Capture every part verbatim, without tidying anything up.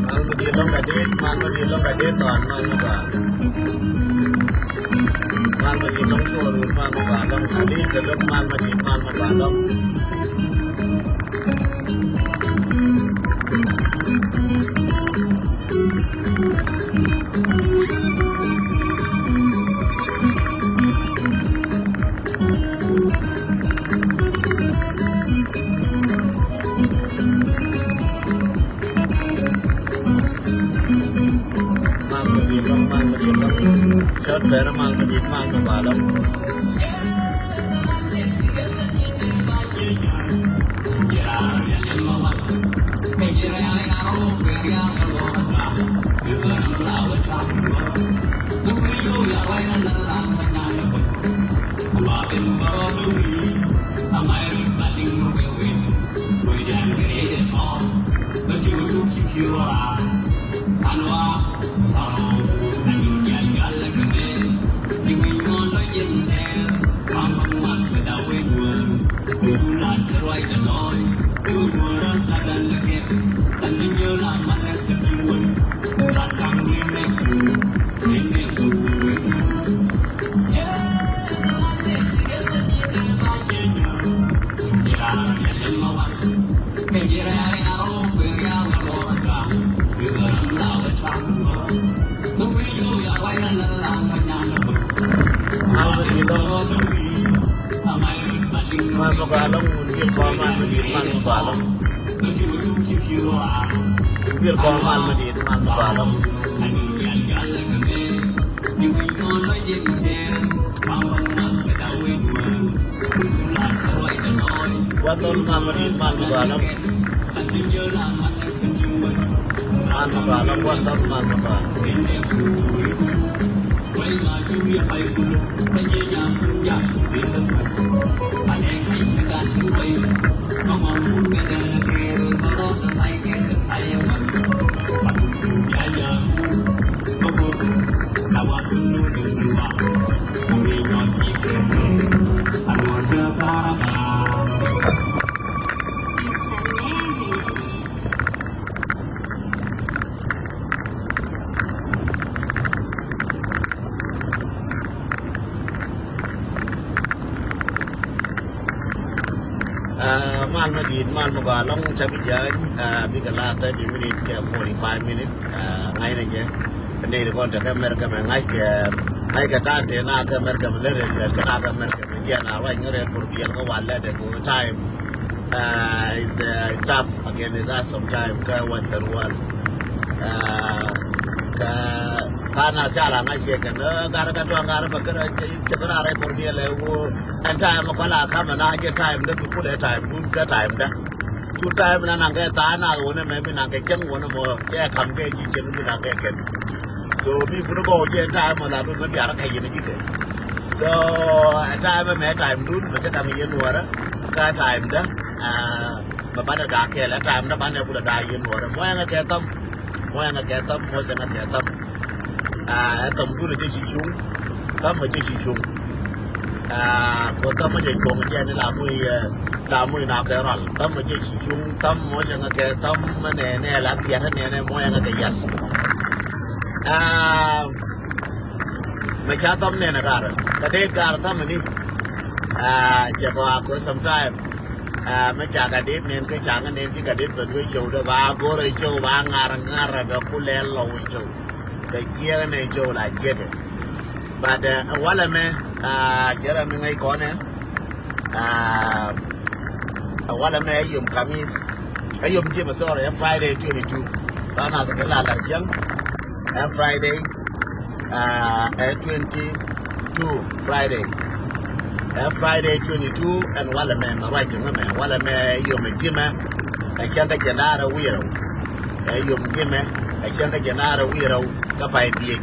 Mal mi di̱i̱t lɔ̱ŋ kɛ di̱i̱t, mal mi di̱i̱t lɔ̱ŋ kɛ di̱i̱t, thɔn mal mi ba. Mal mi di̱i̱t lɔ̱ŋ cuɔl, mal mi ba lɔ̱ŋ kɛ di̱i̱t, kɛ lɔ̱ŋ mal mi di̱i̱t, mal mi ba lɔ̱ŋ. Mal mi di̱i̱t lɔ̱ŋ, mal mi di̱i̱t lɔ̱ŋ. Cɔt bɛr mal mi di̱i̱t, mal mi ba lɔ̱ŋ. Mal mi di̱i̱t lɔ̱ŋ. Mal mi gɔaa lɔ̱ŋ, wun bil kɔn mal mi di̱i̱t, mal mi gɔaa lɔ̱ŋ. Wun bil kɔn mal mi di̱i̱t, mal mi gɔaa lɔ̱ŋ. Gua̱th dhɔl mal mi di̱i̱t, mal mi gɔaa lɔ̱ŋ. Mal mi gɔaa lɔ̱ŋ, gua̱th dhɔl mal mi gɔaa. It's amazing. Ah, mal mi di̱i̱t, mal mi gɔaa lɔ̱ŋ, ca bi jäny, ah, bikɛ la thirty minute kɛ forty five minute, ah, ŋa̱cnɛ jɛ. Nɛy ti kɔn tekɛ America mɛ ŋa̱ckɛ, ŋa̱ckɛ ta̱a̱ tëë na kä America mɛ lät lät kɛ na kä America mɛ jiɛn a ruac ŋärɛ thor biɛl kä wal lät ɛ ko time. Ah, is, ah, is tough again, is us sometime kä Western world. Ah, kä, kä na ca la ŋa̱ckɛ kɛn, ah, gat kä tuaŋ gat mɛ kärɛ cɛ kärɛ rɛy thor biɛl ɛ ko. Ɛn time mɛ kɔla kamɛ na jɛ time dä bi kulɛ time dun kä time dä. Cu time na naŋ kɛ tha̱a̱ŋ nath wänɛ mɛ mi naŋ kɛ cäŋ wänɛ mɔ cɛ kam kɛ ji̱ cäŋ mi naŋ kɛ kɛn. So bi kun kɔ jɛ time mɔ la dun mɛ biarä kɛ yɛn ji̱ kɛ. So ɛ time mɛ time dun mɛ cɛ kam yɛn nuɔrä kä time dä. Ah, mɛ banɛ da̱a̱ kɛɛl ɛ time dä banɛ kulɛ da̱a̱ yɛn nuɔrä mɔ ɛŋɛ kɛ thäm. Mɔ ɛŋɛ kɛ thäm, mɔ cɛ ŋɛ kɛ thäm. Ah, ɛ thäm dun ɛ jɛ ci cuŋ. Thäm ɛ jɛ ci cuŋ. Ah, ko thäm ɛ jɛ cuɔ̱ŋ jɛ ni la muc, eh, la muc na kɛ rɔl. Thäm ɛ jɛ ci cuŋ, thäm mɔ cɛ ŋɛ kɛ thäm nɛ nɛ la biɛt nɛ nɛ mɔ ɛŋɛ kɛ yɛt. Ah, mɛ ca thäm nɛn ɛ gar. Kɛ dee gar thäm ni. Ah, cɛ kɔ a ko sometime. Ah, mɛ ca kɛ dee nɛn kɛ ca ŋɛ nɛn ci kɛ dee ben wee ciow dee ba go̱r ɛ ciow ba ŋar ŋar ɛ bɛ kulɛ lɔ wee ciow. Bɛ jiɛk nɛ ciow la jiɛk ɛ. But, uh, walɛ mɛ, uh, cɛ rɛ mi ŋäc kɔnɛ. Uh, walɛ mɛ ɛ yom kamis. Ɛ yom ji̱ mɛ, sorry, ɛ Friday twenty two. Tɔn a kɛ la lar cäŋ. Ɛ Friday, uh, ɛ twenty two Friday. Ɛ Friday twenty two ɛn walɛ mɛ mɛ ruac kɛ ŋä mɛ. Walɛ mɛ ɛ yom ɛ ji̱ mɛ. Ɛ cäŋ kä jɛn da̱rɛ wi̱i̱ rɛw. Ɛ yom ji̱ mɛ ɛ cäŋ kä jɛn da̱rɛ wi̱i̱ rɛw. Kä pay dhieec.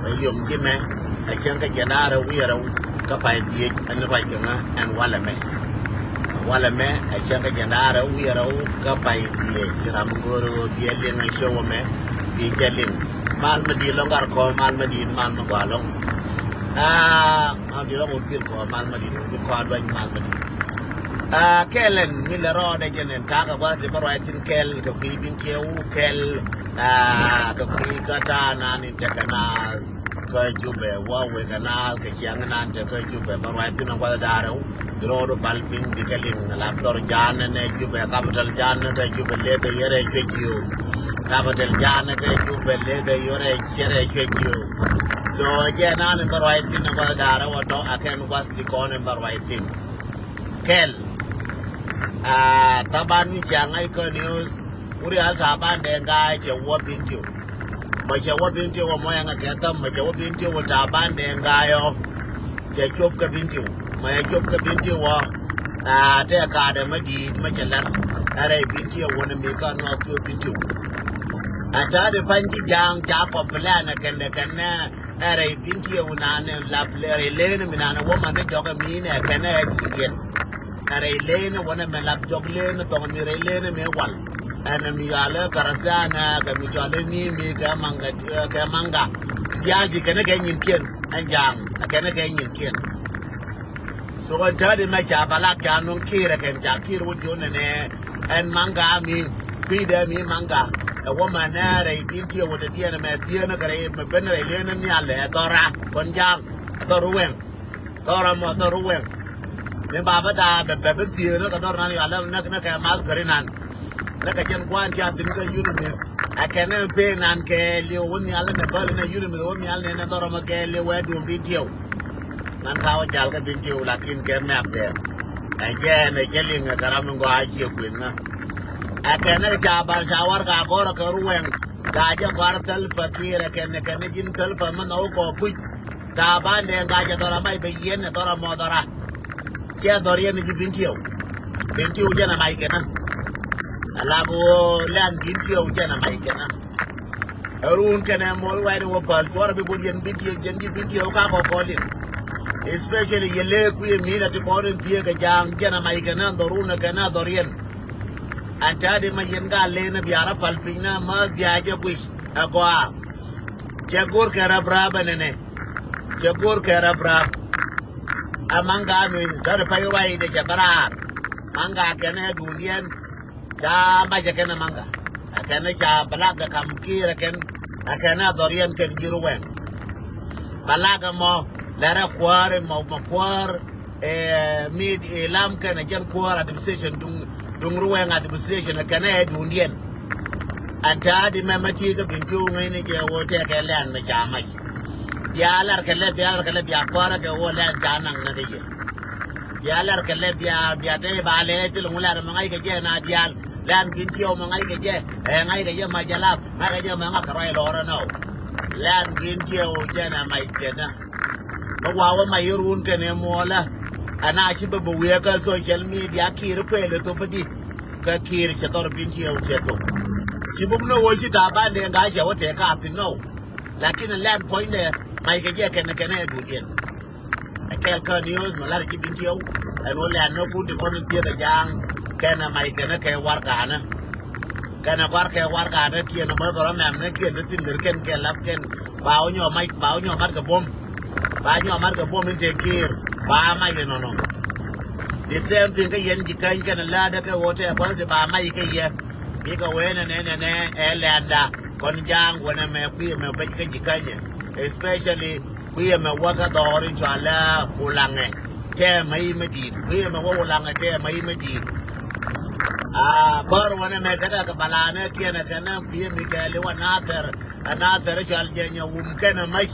Ɛ yom ji̱ mɛ ɛ cäŋ kä jɛn da̱rɛ wi̱i̱ rɛw kä pay dhieec ɛn ruac kɛ ŋä ɛn walɛ mɛ. Walɛ mɛ ɛ cäŋ kä jɛn da̱rɛ wi̱i̱ rɛw kä pay dhieec. Ji̱ ram go̱o̱r ɣöö biɛ liŋ ɛ show mɛ bi jɛ liŋ. Mal mi di̱i̱t lɔ̱ŋ gar kɔ mal mi di̱i̱t mal mi gɔaa lɔ̱ŋ. Aa, mal mi di̱i̱t lɔ̱ŋ wut bil kɔ mal mi di̱i̱t wut bil kɔ aduany mal mi di̱i̱t. Aa, kɛl ɛn mi lɛ rɔɔdɛ jɛn ɛn ta̱a̱ kɛ gua̱th ti bä ruac thi̱n kɛl kɛ kui̱ bin tiɛw kɛl. Aa, kɛ kui̱ kä ta̱a̱ nan in tekɛ naath kä Jubɛ wä wekɛ naath kɛ ciaŋ nan tekɛ Jubɛ bä ruac thi̱n ɛ gua̱th da̱rɛ wä. Bi rɔɔdu pal piny bikɛ liŋ lap dhɔr ja̱a̱n nɛ Jubɛ capital ja̱a̱n nɛ kɛ Jubɛ lek kɛ yɛrɛ cuec yio̱w. Capital ja̱a̱n nɛ kɛ Jubɛ lek kɛ yɛrɛ cuec yio̱w. So jɛ nan in bä ruac thi̱n in bä da̱rɛ wä tɔ a kɛn gua̱th ti kɔn in bä ruac thi̱n. Kɛl. Ah, thaban mi cia ŋa̱c kä news. Wuri al Taban Deng Gai cɛ wä Bentiu. Mɛ cɛ wä Bentiu wä mɔ ɛŋɛ kɛ thäm mɛ cɛ wä Bentiu wä Taban Deng Gai ɔ. Cɛ cop kä Bentiu mɛ cɛ cop kä Bentiu wä. Ah, tɛ kaadɛ mɛ di̱i̱t mɛ cɛ lɛr. Ɛ rɛy Bentiu wä ni mi kä North Kiwo Bentiu. Ɛ ta̱a̱ di pa̱ny ti ja̱a̱ŋ ca kɔp plan ɛ kɛn dɛ kɛn nɛ. Ɛ rɛy Bentiu wä nanɛ lap rɛy leen mi nanɛ wä man ni jɔkɛ mi nɛ kɛn ɛ duun yɛn. Ɛ rɛy leen wä nɛ mɛ lap jɔk leen thɔŋ mi rɛy leen mi wal. Ɛn mi yalɛ Karasan ɛ kɛ mi cɔl ni mi kɛ maŋga kɛ maŋga. Diaal di kɛn kɛ nyin kiɛn ɛn ja̱a̱ŋ ɛ kɛn kɛ nyin kiɛn. So ɛn täätdi mɛ ca Balak ca nuɔ̱ŋ Kiir ɛ kɛn ca Kiir wä jiön ɛnɛ. Ɛn Maŋga mi kui̱dɛ mi Maŋga. Ɛ wä mɛ nɛ rɛy Bintiɛw wä dee diɛn ɛmɛ thieen ɛ kɛ rɛy mɛ ben rɛy len ɛ nhial ɛ dhɔra kɔn ja̱a̱ŋ. Ɛ dhɔr wɛŋ. Dhɔr ɛmɔ dhɔr wɛŋ. Mi ba bä da̱a̱ bɛ bɛ bä thieen ɛ kɛ dhɔr nan yɔal ɛ nɛ kɛ math käri nan. Lɛ kɛ jɛn gua̱a̱n ca thi̱n kä UNMISS. Ɛ kɛn ɛ pee nan kɛɛliw wä nhial nɛ bäl nɛ UNMISS wä nhial nɛ nɛ dhɔr ɛmɔ kɛɛliw wɛ duum Bintiɛw. Ŋän ka wä jal kä Bintiɛw lakin kɛ mɛp dɛ. Ɛ jɛɛn ɛ jɛ liŋ ɛ kɛ ram in gɔaa ciɛ kui̱n ŋä. Ɛ kɛn ɛ ca bar ca war ka gɔr ɛ kɛ ruwɛŋ. Ka jɛ gɔr thäl Pakiir ɛ kɛn ɛ kɛn ɛ ji̱n thäl pa mɛ nhɔk kɔ puc. Taban dee ŋa̱c ɛ dhɔra mac bɛ yiɛn ɛ dhɔra mɔ dhɔra. Cɛ dhɔr yɛn ji̱ Bintiɛw. Bintiɛw jɛn ɛ mac kɛnä. Ɛ lap ɣöö lɛn Bintiɛw jɛn ɛ mac kɛnä. Ɛ run kɛnɛ muɔl wa̱i̱ wä päl cuɔrɛ bi bot yɛn Bintiɛw jɛn ji̱ Bintiɛw ka kɔ kɔl in. Especially yɛ lëë kui̱ min ɛ ti kɔn in thieek ɛ ja̱a̱ŋ jɛn ɛ mac kɛnä dhɔr run ɛ kɛnä dhɔr yɛn. Ɛn täätdi ma yɛn ka leen ɛ biaar ɛ päl piny nä ma bia jɛ guic ɛ gɔaa. Cɛ go̱r kɛ rap rap ɛnɛnɛ. Cɛ go̱r kɛ rap rap. A Maŋga mi tɔt pay ruac de cɛ bä raar. Maŋga kɛn ɛ duundiɛn. Ca mac ɛ kɛn ɛ Maŋga. Ɛ kɛn ɛ ca Balak de kam Kiir ɛ kɛn. Ɛ kɛn ɛ dhɔriɛn kɛn ji̱ ruwɛŋ. Balak ɛmɔ lɛr ɛ kuäär ɛmɔ mɔ kuäär. Ɛ, mid ilam kɛnɛ jɛn kuäär administration duŋ, duŋ ruwɛŋ administration kɛnɛ ɛ duundiɛn. Ɛn täätdi mɛmɛ ti kä Bintiɛw ŋäcni jɛ wä tɛkɛ lɛn mɛ ca mac. Bia lɛr kɛ lɛ bia lɛr kɛ lɛ bia kuäärä kɛ wä lɛn ca naŋ nɛ kɛ yɛ. Bia lɛr kɛ lɛ bia bia te ba lɛ thil ŋu lɛr mɛ ŋa̱c kɛ jɛ na diaal. Lɛn Bintiɛw mɛ ŋa̱c kɛ jɛ ɛ ŋa̱c kɛ jɛ mac jɛ lap ŋa̱c kɛ jɛ mɛ ŋa̱c kɛ ruac lɔrä nɔ. Lɛn Bintiɛw jɛ na mac kɛ na. Mi wa wä ma yɛ run kɛnɛ muɔlä. Ɛn a ci bä bä wiee kä social media Kiir kuëël ɛ thop di. Kä Kiir cɛ dhɔr Bintiɛw cɛ thop. Ci bä mi ni wä ci Taban dee ŋa̱c cɛ wä tɛɛ ka thi̱n nɔ. Lakin ɛ lɛn puɔ̱nydɛ mac kɛ jɛ kɛnɛ kɛnɛ ɛ duundiɛn. Ɛ kɛl kä news mɛ lar ji̱ Bintiɛw. Ɛn wä lɛn ni kun ti kɔn in thieth ɛ ja̱a̱ŋ kɛnɛ mac kɛnɛ kɛ warɛganä. Kɛnɛ gɔ̱a̱r kɛ warɛganä kiɛn mɛ gɔ̱rä mɛm ni kiɛn ti thi̱n lir kɛn kɛ lap kɛn. Ba wä nyɔk mac ba wä nyɔk mat kɛ buɔ̱m. Ba nyɔk mat kɛ buɔ̱m in te Kiir ba mac inɔnɔ. The same thing kä yɛn ji̱ käny kɛnɛ lätdä kɛ ɣöö tɛɛ kua̱th ti ba mac kɛ yɛ. Bikɛ wee nɛnɛ nɛnɛ ɛ lɛnda kɔn ja̱a̱ŋ wänɛ mɛ kui̱ mɛ bɛc kä ji̱ känyɛ. Especially kui̱ mɛ wäkä dhɔr in cɔalɛ Ulaŋɛ. Tɛɛ mäc mi di̱i̱t kui̱ mɛ wä Ulaŋɛ tɛɛ mäc mi di̱i̱t. A bär wänɛ mɛ tekɛ kɛ balanɛ kiɛnɛ kɛnɛ kui̱ mi kɛɛli wä Nathɛr. Ɛ Nathɛr cɔal jɛ nyɛ wum kɛnɛ mäc.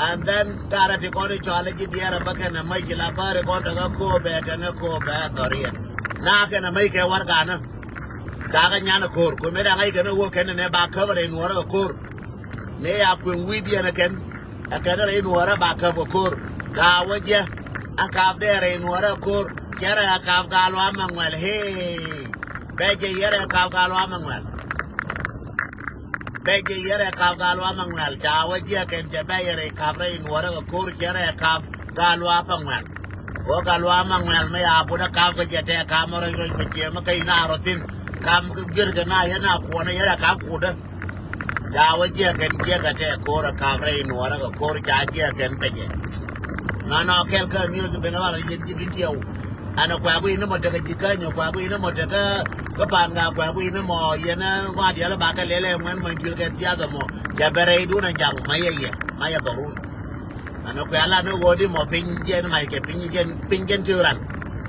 And then garɛ ti kɔn i̱ cɔal i̱ ji̱ diɛɛr ɛ bä kɛnɛ mäc ci la bäri kɔn tɔ̱ kä ko̱o̱pɛ kɛnɛ ko̱o̱pɛ dhɔriɛn. Na kɛnɛ mäc kɛ warɛganä. Kakä nyan ɛ ko̱o̱r kuɛ mëë dɛ ŋa̱c kɛnɛ wä kɛnɛ nɛ ba käp rɛy nuɔ̱ɔ̱rä kɛ ko̱o̱r. Mëë ya kueŋ wi̱i̱diɛn ɛ kɛn. Ɛ kɛnɛ rɛy nuɔ̱ɔ̱rä ba käp kɛ ko̱o̱r. Ka wä jɛ. Ɛ kap dee rɛy nuɔ̱ɔ̱rä kɛ ko̱o̱r. Cɛ rɛ ɛ kap gal wa mɛ ŋuɛl hee. Bɛ jɛ yɛ rɛ ɛ kap gal wa mɛ ŋuɛl. Bɛ jɛ yɛrɛ kap gal wa ma ŋuɛl ca wä jiɛ kɛn cɛ bɛ yɛrɛ kap rɛ in wä rɛ kɛ ko̱r cɛ rɛ kap gal wa pa ŋuɛl. Wä gal wa ma ŋuɛl mɛ ya butdä kap kɛ jɛ tɛ kap mɛ rɔc rɔc mɛ jiɛ mɛ kä in a rɔ thin kap mɛ kä jiɛr kɛ na yɛn a kuɔnɛ yɛrɛ kap kutdä. Ca wä jiɛ kɛn jiɛ kɛ tɛ ko̱r ɛ kap rɛ in wä rɛ kɛ ko̱r ca jiɛ kɛn bɛ jɛ. Nɔnɔ kɛl kä miöth ben wal yɛn ji̱ Bintiɛw. Ɛn ɛ kuɛ guiy ni mɔ tekɛ ji̱ käny ɛ kuɛ guiy ni mɔ tekɛ kä pan ka kuɛ guiy ni mɔ yɛn ɛ ŋɔa diɛl ba kɛ lɛl ɛ ŋuɛn mɔ in tuil kɛ thiath ɛmɔ. Cɛ bɛ rɛy dun ɛ jaŋ ma yɛ yɛ ma yɛ dhɔrun. Ɛn ɛ kuɛ la ni ɣöö di mɔ piny jɛn mac kɛ piny jɛn piny jɛn ti ran.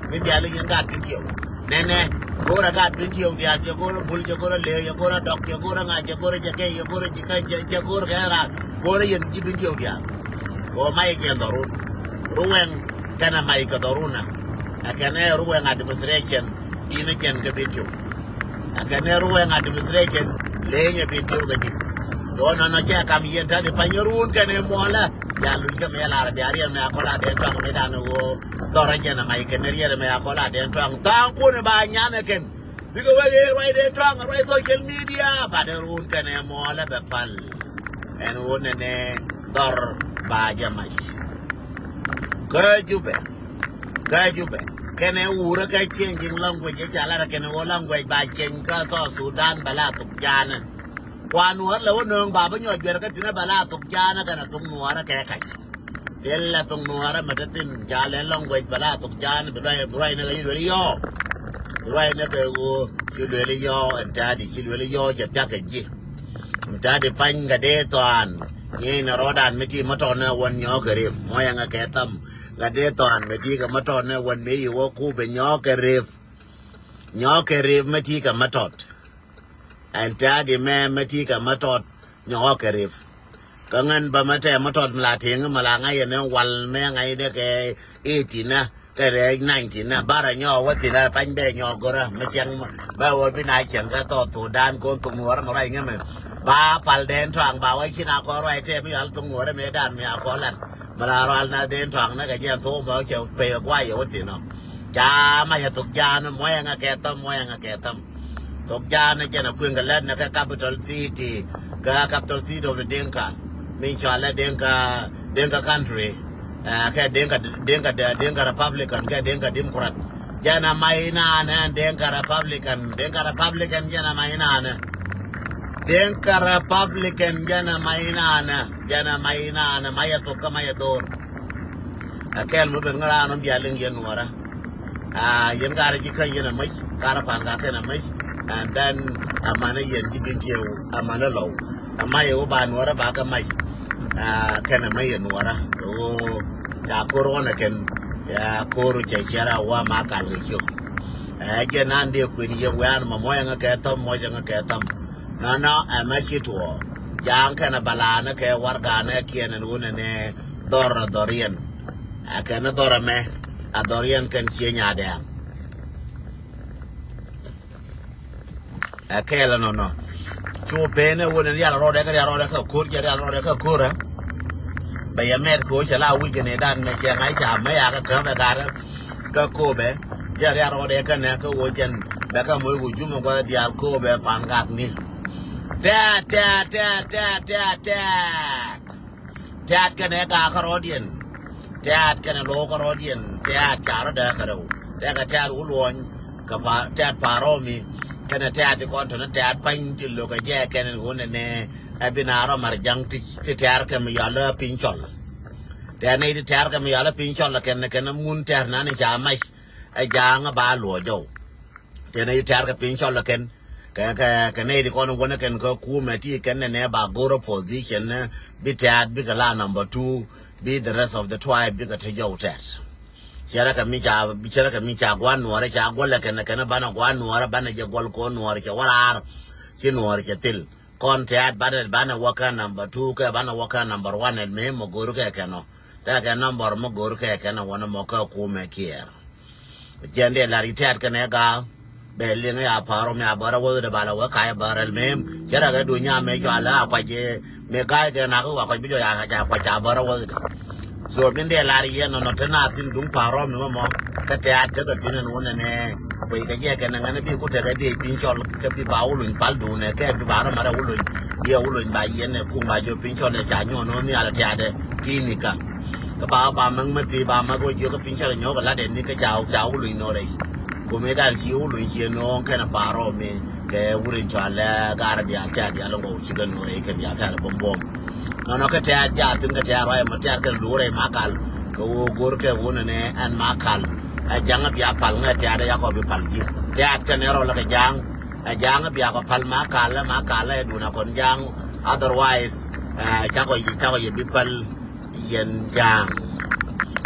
Min diaal i̱ yɛn gaat Bintiɛw. Nɛnɛ go̱o̱rɛ gaat Bintiɛw diaal cɛ go̱o̱rɛ bul cɛ go̱o̱rɛ lëë cɛ go̱o̱rɛ dɔk cɛ go̱o̱rɛ ŋa̱c cɛ go̱o̱rɛ cɛ kɛc cɛ go̱o̱rɛ ji̱ käny cɛ go̱o̱rɛ kɛ ran. Go̱o̱rɛ yɛn ji̱ Bintiɛw diaal. Ɣöö mac ɛ jɛn dhɔrun. Ruwɛŋ kɛnɛ mac kɛ dhɔrun ɛ. Ɛ kɛnɛ ruwɛŋ administration di̱n ɛ jɛn kɛ Bintiɛw. Ɛ kɛnɛ ruwɛŋ administration lenyɛ Bintiɛw kɛ ji̱. So nɔnɔ cɛ kam yɛn tädi panyɛ run kɛnɛ muɔlɛ. Ya luny kɛ mɛ lar bia riɛn mɛ akɔla den tɔŋ mi dan ɣöö dhɔrɛ jɛn ɛ mac kɛnɛ riɛn mɛ akɔla den tɔŋ thaŋ kun ba nyan ɛ kɛn. Bikɛ wek ëë ruacdɛ tɔaŋ ruac social media bat ɛ ruun kɛnɛ muɔlɛ bɛ pal. Ɛn wun nɛnɛ dhɔr ba jɛ mac. Kä Jubɛ. Kä Jubɛ. Kɛnɛ wurä kɛ changing language ɛ ca lat ɛ kɛnɛ wä language ba change kä South Sudan bɛ la thuk jaanɛ. Kuan wä lɛ wä nööŋ ba bä nyɔk juɛr kä thinɛ bɛ la thuk jaanɛ kɛnɛ thuk nuɔɔrä kɛ kac. Thilɛ thok Nuɔɔrä mɛ te thi̱n, ca lɛ language bɛ la thok Ja̱a̱ŋ, bi ruac, bi ruac ni kɛ ci luel i̱ yɔɔ. Bi ruac ni kɛ ɣöö ci luel i̱ yɔɔ, ɛn ta̱a̱di ci luel i̱ yɔɔ, cɛ thia̱k kɛ ji̱. Ɛn ta̱a̱di pa̱ny kɛ dee thɔan, ŋi̱i̱c ni rɔɔdan mi ti mä tɔt ni wän nyɔɔk kɛ rep, mɔyɛ ŋa kɛ tham. Kɛ dee thɔan mi ti kɛ mä tɔt ni wän mi yi wä kup bɛ nyɔɔk kɛ rep. Nyɔɔk kɛ rep mi ti kɛ mä tɔt. Ɛn ta̱a̱di mɛ, mɛ ti kɛ mä tɔt nyɔk kɛ rep. Kä ŋän bä mɛ tɛ mä tɔt mi la ti̱eŋ mi la ŋa̱c ɛn wal mɛ ŋa̱c dee kɛ eighteen nä kɛ rɛɛc nineteen nä barɛ nyɔk wä thi̱n a pany bɛ nyɔk görä mi cɛŋ bä wä bi na cɛŋ kä thɔɔth thok dan kon thok Nuɔɔrä mi ruac ŋämɛ. Ba pal dɛn tɔaŋ ba wä ci na kɔn ruac tɛ mi yɔal thok Nuɔɔrä mi dan mi a kɔn lat. Mi la rual na dɛn tɔaŋ nä kɛ jɛn thok bä cɛ pey kɛ guay yɛ wä thi̱n ɔ. Ca mac a thok Ja̱a̱ŋ, muɔyɛ ŋa kɛ tham, muɔyɛ ŋa kɛ tham. Thok Ja̱a̱ŋ jɛn a kui̱n kɛ lät ni kɛ capital city, kɛ capital city of the Dinka. Min cɔalɛ Dinka, Dinka country. Ɛ, kɛ Dinka, Dinka, Dinka Republican, kɛ Dinka Democrat. Jɛn a mac inanɛ, Dinka Republican, Dinka Republican jɛn a mac inanɛ. Dinka Republican jɛn a mac inanɛ, jɛn a mac inanɛ, mac a thok kä mac a dhor. Ɛ kɛl mi ben ŋära nɔm bia liŋ yɛn Nuɔɔrä. Aa, yɛn karɛ ji̱ käny yɛn a mäc, karɛ pa̱n ka kɛn a mäc. And then amanɛ yɛn ji̱ bin tiɛw, amanɛ lɔw. Ɛ mac ɛ wä ba Nuɔɔrä ba kɛ mac. Aa, kɛn a mäc yɛn Nuɔɔrä. Ɛ wä ca ko̱r ɣɔn ɛ kɛn. Ɛ ko̱r cɛ ciɛr a wä ma kal kɛ ciök. Ɛ jɛ nan dee kuën yɛ wɛ̈ɛ̈n mɔ muɔc ɛŋä kɛ thäm, muɔc ɛŋä kɛ thäm. Nɔnɔ ɛmɛ ci tuɔɔ. Ja̱a̱ŋ kɛnɛ balaanɛ kɛ warɛganɛ kiɛn ɛn wunɛ ni dhɔr ɛ dhɔriɛn. Ɛ kɛn dhɔr ɛmɛ, ɛ dhɔriɛn kɛn cie nyadɛɛŋ. Ɛ kɛɛl ɛnɔnɔ. Cu pen ɛ wunɛ ni rial rɔɔdɛ kɛ rial rɔɔdɛ kɛ ko̱r, jɛ rial rɔɔdɛ kɛ ko̱r ɛ. Bɛ yɛ mɛt kɛ wä cɛ la wi̱c kɛ ni dan mɛ cɛ ŋa̱c ca mɛ ya kɛ käm ɛ gat ɛ. Kä Kobɛ, jɛ rial rɔɔdɛ kɛnɛ kä wä jɛn bɛ kä moc wä jumɛ gua̱th diaal Kobɛ pan gak ni. Tɛ̈t, tɛ̈t, tɛ̈t, tɛ̈t, tɛ̈t, tɛ̈t. Tɛ̈t kɛnɛ gak kä rɔɔdiɛn. Tɛ̈t kɛnɛ lo̱o̱k kä rɔɔdiɛn. Tɛ̈t ca rɔ dɛɛ kɛ rɛw. Dɛɛ kɛ tɛ̈t wä luɔ̱ny. Kɛ pa, tɛ̈t pa̱a̱r rɔɔmi. Kɛnɛ tɛ̈t ti kɔn tɔnɛ tɛ̈t pa̱ny ti lo̱k kɛ jɛ kɛnɛ wä nɛnɛ. Ɛ bi na rɔ mar ja̱ŋ ti, ti tɛ̈r kɛ mi yɔal ɛ piny cɔl. Tɛ̈r nɛy ti tɛ̈r kɛ mi yɔal ɛ piny cɔl kɛn, kɛn mun tɛ̈r nani ca mac. Ɛ ja̱a̱ŋ ɛ ba luɔ̱c jɔw. Tɛ̈r nɛy ti tɛ̈r kɛ piny cɔl kɛn. Kɛ, kɛ, kɛ nɛy ti kɔn wänä kɛn kä kumɛ ti kɛn nɛnɛ ba go̱r opposition, bi tɛ̈t bikɛ la number two, bi the rest of the tribe bikɛ te jɔw tɛ̈t. Cɛ rɛ kɛ mi ca, cɛ rɛ kɛ mi ca gua̱n Nuɔɔrɛ ca guɔlɛ kɛn, kɛn banɛ gua̱n Nuɔɔrɛ banɛ jɛ guɔl ko̱n Nuɔɔrɛ cɛ wä raar. Ci Nuɔɔrɛ cɛ thil. Kɔn tɛ̈t banɛ, banɛ wä kä number two kɛ banɛ wä kä number one ɛn mëë mɛ go̱r kɛ kɛn ɔ. Tɛ̈ kɛ number mɛ go̱r kɛ kɛn ɔ wänä mɔ kä kumɛ kiɛɛr. Jɛn dee lar i̱ tɛ̈t kɛnɛ ga̱a̱. Bɛ liŋ ya pa̱a̱r ɔ mi a bärä wäth dee bala wä ka̱c bärä ɛl mëë. Cɛ rɛ kɛ duny nya mëë cɔal a kuac jɛ mëë ga̱a̱c kɛ nak wa kuac bi jɔ ya ca kuac ca bärä wäth dee. So min dee lar yɛn nɔnɔ te na thi̱n duŋ pa̱a̱r ɔ mi mɔmɔ. Kä tɛ̈t tekɛ thi̱n ɛn wä nɛnɛ. Kuec kɛ jɛ kɛn ɛ ŋän bi ku tekɛ dee piny cɔl kɛ bi ba wä luny pal duunɛ kɛ bi ba rɔ marɛ wä luny. Bi ɛ wä luny ba yɛn ɛ kuŋ ba jɔ piny cɔl ɛ ca nyuɔn wä nhial ɛ tɛ̈t ɛ ti nikä. Kä ba ba mäk mäthi ba mäk wä jiök kä piny cɔl ɛ nyɔk ɛ lat ɛ ni kä ca ca wä luny no̱rɛ. Kumi dal ci wä luny ci no̱o̱ŋ kɛn ɛ pa̱a̱r ɔ mi kɛ wä luny cɔal ɛ gar diaal tɛ̈t diaal ŋɔw ci kɛ no̱rɛ kɛn diaal tɛ̈t ɛ buɔ̱m buɔ̱m. Nɔnɔ kɛ tɛ̈t jathin kɛ tɛ̈t ruac mɔ tɛ̈t kɛn duurɛ Makal. Kɛ ɣöö go̱r kɛ ɣöö nɛnɛ ɛn Makal. Ɛ ja̱ŋ bia pal ŋɛ tɛ̈t ɛ yakɔ bi pal ji̱. Tɛ̈t kɛn ɛ rɔl kɛ ja̱ŋ. Ɛ ja̱ŋ bia kɔ pal Makal, Makal ɛ duun a kɔn ja̱ŋ. Otherwise, ɛ cakɔ yɛ, cakɔ yɛ bi pal yɛn ja̱ŋ.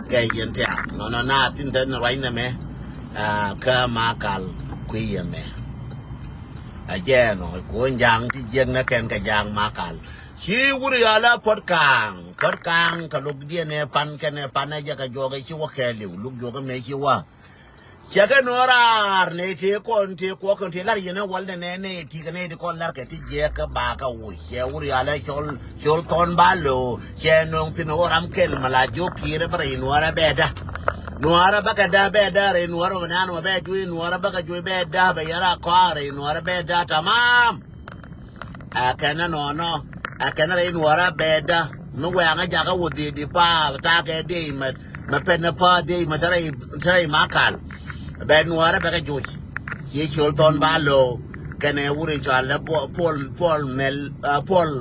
Kɛ yɛn tɛ̈t. Nɔnɔ na thin tɛ̈t ni ruac nɛmɛ. Ɛ kä Makal kui̱ yɛ mɛ. Ɛ jɛɛn ɔ, kuɔn ja̱ŋ ti jiɛk nä kɛn kɛ ja̱ŋ Makal. Ci wur yɔal ɛ Puɔt Ka̱a̱ŋ, Puɔt Ka̱a̱ŋ kɛ luk diɛn ɛ pan kɛn ɛ pan ɛ jɛ kɛ juɔk ɛ ci wä kɛɛliw, luk juɔk ɛ mëë ci wä. Cɛ kɛ nuɔ̱ɔ̱r raar nɛy tëë kɔn tëë kuɔk kɛn tëë lar yɛn ɛ wäl nɛnɛ nɛy ti kɛ nɛy ti kɔn lar kɛ ti jiɛk kɛ ba kɛ wuc. Cɛ wur yɔal ɛ cɔl, cɔl thɔn ba lo̱o̱. Cɛ nöŋ thi̱n ɣöö ram kɛl mɛ la jiök ki̱i̱r ɛ bä rɛy nuɔ̱ɔ̱r ɛ bɛ da̱. Nuɔ̱ɔ̱r ɛ bä kɛ da̱ bɛ da̱ rɛy nuɔ̱ɔ̱r ɛ mɛ naan mɛ bɛ juɔc nuɔ̱ɔ̱r ɛ bä kɛ juɔc bɛ da̱ bɛ yɛn ra kɔaar rɛy nuɔ̱ɔ̱r ɛ bɛ da̱ tamam. Ɛ kɛn ɛ nɔɔnɔ ɛ kɛn ɛ rɛy nuɔ̱ɔ̱rä bɛɛdä mi wɛɛŋä jakä wä dhiecdi pa̱a̱ ta̱a̱ kɛ diey mɛ mɛ pɛn ɛ pa̱a̱ diey mɛ te rɛy te rɛy Makal. Bɛ nuɔ̱ɔ̱rä bɛ kɛ joc. Ci ciöl thɔn ba lo̱o̱ kɛnɛ wur in cɔal ɛ Puɔl Puɔl Mɛl, ɛ Puɔl,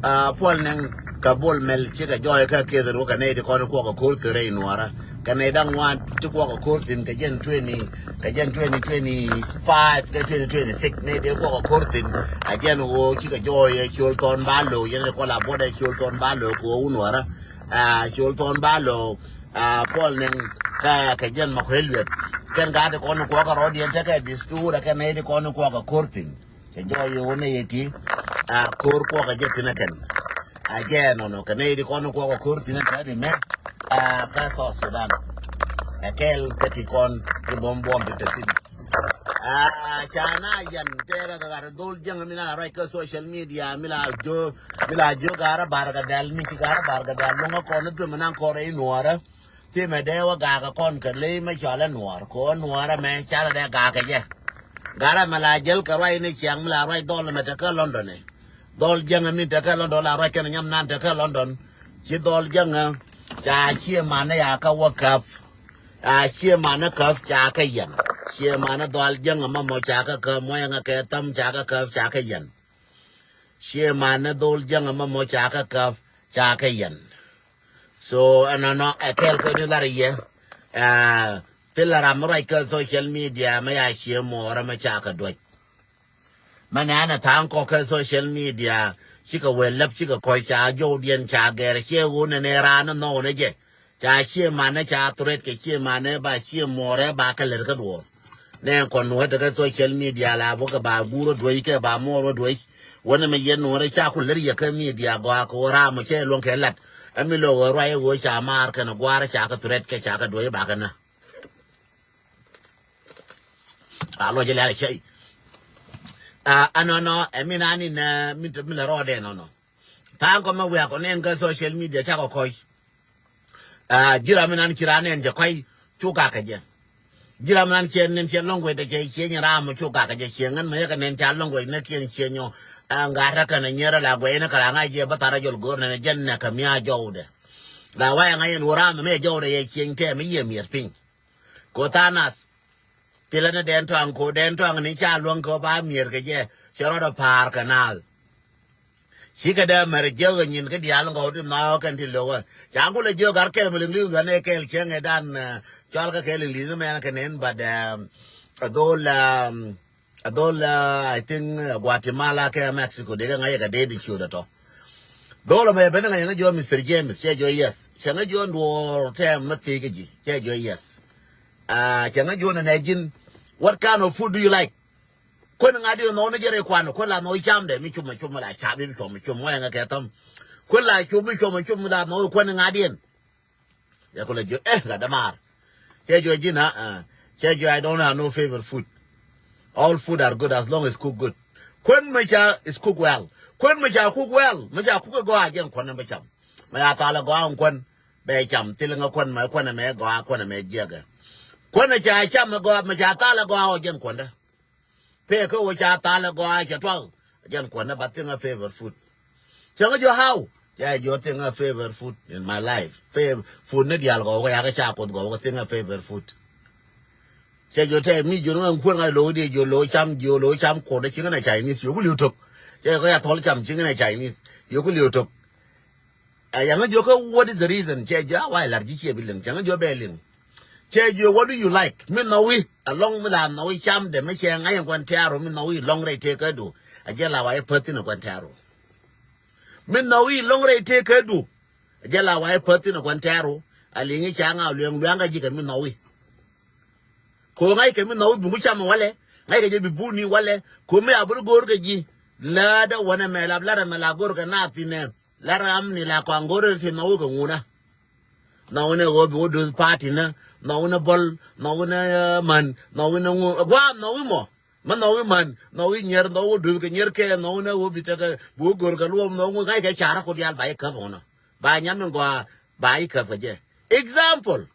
ɛ Puɔl Nɛŋ. Kä Bol Mel cikɛ jɔɔy kä keth ruɔ kɛ nɛy ti kɔn kuɔk ɛ ko̱r kɛ rɛy nuɔrä. Kɛ nɛy da̱ŋ ŋuan ti kuɔk ɛ ko̱r thi̱n kɛ jɛn twenty, kɛ jɛn twenty twenty-five kɛ twenty twenty-six nɛy ti kuɔk ɛ ko̱r thi̱n. A jɛn ɣöö cikɛ jɔɔy ɛ ciöl thɔn ba lo̱o̱ yɛn ti kɔn la buɔt ɛ ciöl thɔn ba lo̱o̱ kɛ ɣöö wun nuɔrä. A ciöl thɔn ba lo̱o̱ a Puɔl Nɛŋ kɛ kɛ jɛn Makuei Lueth. Kɛn gaat ti kɔn kuɔk ɛ rɔɔdiɛn tekɛ distur ɛ kɛn nɛy ti kɔn kuɔk ɛ ko̱r thi̱n. Cɛ jɔɔc yɛ wä nɛ yɛ ti a ko̱r kuɔk a jɛ thi̱n ɛ kɛn. A jɛ nɔnɔ kɛ nɛ yɛ ti kɔn kuɔk a ko̱r thi̱n ɛ kɛn ri mɛ. A kä South Sudan ɛ kɛl kä ti kɔn ti buɔm buɔm ti te thi̱n. A ca na yan tɛɛrɛ kɛ gat dhol jäŋ mi na la ruac kä social media mi la jo mi la jo garä bar kɛ dhɛl mi ci garä bar kɛ dhɛl luŋä kɔn dhimɛ naŋ kɔn rɛy nuɔrä. Thimɛ dee wä gakɛ kɔn kɛ ley mɛ cɔal ɛ nuɔɔr kɛ ɣöö nuɔɔr ɛmɛ canɛ dee gakɛ jɛ. Garɛ mɛ la jäl kɛ ruac ni ciaŋ mi la ruac dhɔl ɛmɛ tekä London ɛ. Dhɔl jiäŋɛ min tekä London la ruac kɛn nyam nan tekä London. Ci dhɔl jiäŋɛ ca cie manɛ ya kä wä käp. Ca cie manɛ käp ca kä yɛn. Cie manɛ dhɔl jiäŋɛ mɛ mɔ ca kä käp mɔ yɛŋɛ kɛ thäm ca kä käp ca kä yɛn. Cie manɛ dhol jäŋä mɛ mɔ ca kä käp ca kä yɛn. So ɛnɔnɔ ɛ kɛl kä ni lar yɛ. Thil la ram mi ruac kä social media mɛ ya cie muɔɔrä mɛ ca kä duäc. Mɛ nɛ ɛn ɛ tha̱a̱ŋ kɔk kä social media cikɛ wëë läp cikɛ kɔc ca jɔwdiɛn ca gɛr cie ɣun ɛn ɛ raan ni nhɔw ni jɛ. Ca cie manɛ ca threat kɛ cie manɛ ba cie muɔrɛ ba kɛ lɛr kä duɔr. Nɛ kɔn wä tekɛ social media la bä kɛ ba guur wä duec kɛ ba muɔr wä duec. Wä nɛ mɛ yɛn nuɔrɛ ca ku lɛr yɛ kä media gɔaa kɛ wä ram cɛ luɔŋ kɛ lat. Ɛmi lo wä ruac wä ca maar kɛn guar ca kɛ threat kɛ ca kɛ duec ba kɛ na. A lɔ jɛ lɛl cɛ. A anɔnɔ ɛmi na ni nɛ mi te mi lɛ rɔɔdɛ nɔnɔ. Tha̱a̱ŋ kɔ mɛ wiak kɔ nɛn kä social media cakɔ kɔc. Ji̱ ram inan ci ran nɛn cɛ kɔc cu gak kɛ jɛ. Ji̱ ram inan cɛ nɛn cɛ lɔ̱ŋ wet cɛ cieny ram cu gak kɛ jɛ cieny ŋän mɛ yɛ kɛ nɛn ca lɔ̱ŋ wet nɛ kiɛn cieny ɔ. Ŋa̱t rɛ kɛn nyɛrɛ la guɛy ni kɛ la ŋa̱c jɛ bä tharä jɔl go̱r nɛn jɛn nɛ kɛ mi a jɔwdɛ. La wayɛ ŋa̱c yɛn wä ram mɛ mɛ jɔwdɛ yɛ cieny tɛm mi yɛ miɛr piny. Ko tha̱a̱ŋ nath. Thilɛ ni dɛn tɔaŋ ko dɛn tɔaŋ ni ca luäŋ kɛ ba miɛr kɛ jɛ cɛ rɔɔdɛ pa̱a̱r kɛ naath. Cikɛ dee mɛr jiäk ɛ nyin kä diaal ŋɔw ti nhɔk kɛn ti lo̱k ɛ ca gulɛ jiök ar kɛl mi liŋ liŋ ɣän ɛ kɛl cieŋ ɛ dan. Cɔal kä kɛl liŋ liŋ mɛn kɛ nen but ɛ dhol ɛ dhol I think Guatemala kɛ Mexico dee kɛ ŋa̱c ɛ kɛ dee di ciöt ɛ tɔ. Dhol ɛmɛ ben ŋa̱c ɛ ŋa̱c jiɔ Mister James cɛ jiɔ yes cɛ ŋa̱c jiɔ nduɔɔr tɛm mɛ thiec kä ji̱ cɛ jiɔ yes. Cɛ ŋa̱c jiɔ nɛ nɛ ji̱n what kind of food do you like? Kuän ŋa̱diɛn nhɔk ni jɛ rɛy kuan kuän la nhɔk camdɛ mi cum mi cum mi la cap mi cum mi cum ŋɔ̱ ɛŋɛ kɛ thäm. Kuän la cum mi cum mi cum mi la nhɔk kuän ŋa̱diɛn. Yɛ kulɛ jiök eh gat dämaar. Cɛ jiök ji̱n a cɛ jiök I don't have no favorite food. All food are good as long as cook good. Kuän mi ca is cook well. Kuän mi ca cook well mi ca cook ɛ gɔaa jɛn kuän mi cam. Mi ca thal ɛ gɔaa kuän bɛ cam thil ŋä kuän mɛ kuän mɛ gɔaa kuän mɛ jiɛkɛ. Kuän ca cam ɛ gɔaa mi ca thal ɛ gɔaa ɔ jɛn kuändä. Pee kä wä ca thal ɛ gɔaa cɛ tuak. Jɛn kuɔnɛ ba thiŋ a favorite food. Cɛ ŋä jiɔ how cɛ jiɔ thiŋ a favorite food in my life. Fav food ni dial gɔw kä yakä ca kuoth gɔw kä thiŋ a favorite food. Cɛ jiɔ tɛ mi jiɔ ŋä kuɔn ŋa low di jiɔ low cam jiɔ low cam kuɔn ci ŋä na Chinese yoku liu tok. Cɛ jiɔ kä ya thɔl cam ci ŋä na Chinese yoku liu tok. Ɛ yaŋä jiɔ kä what is the reason cɛ jiɔ a wa lar ji̱ ciɛ bi liŋ cɛ ŋä jiɔ bɛ liŋ. Cɛ jiɔ what do you like mi nhɔwi alɔŋ mi la nhɔwi cam dɛ mi cɛ ŋa̱c in kuan tɛ̈ru mi nhɔwi lɔŋ rɛy tëë kädu. A jɛ la wa i̱ päth thin in kuan tɛ̈ru. Mi nhɔwi lɔŋ rɛy tëë kädu. A jɛ la wa i̱ päth thin in kuan tɛ̈ru. A liŋi ca ŋa lueŋ lueŋ kä ji̱ kɛ mi nhɔwi. Ko ŋa̱c kɛ mi nhɔwi bi ŋu cam walɛ ŋa̱c kɛ jɛ bi buni walɛ. Ko mi a bul go̱o̱r kɛ ji̱. Läädä wänɛ mɛ la larɛ mɛ la go̱o̱r kɛ na thinɛ. La ram ni la kɔaŋ go̱r ti nhɔwi kɛ ŋunä. Nhɔwi ni ɣöö bi wä duth party ni nhɔwi ni bɔl nhɔwi ni män nhɔwi ni ŋu gua̱a̱m nhɔwi mɔ. Mä nhɔwi män nhɔwi nyier nhɔwi wä duth kɛ nyier kɛ nhɔwi ni ɣöö bi tekɛ bi wä go̱r kɛ luɔm nhɔwi ŋu ŋa̱c kɛ carä ku diaal ba yi käp ɣɔnɔ ba nyam in gɔaa ba yi käp kɛ jɛ. Example.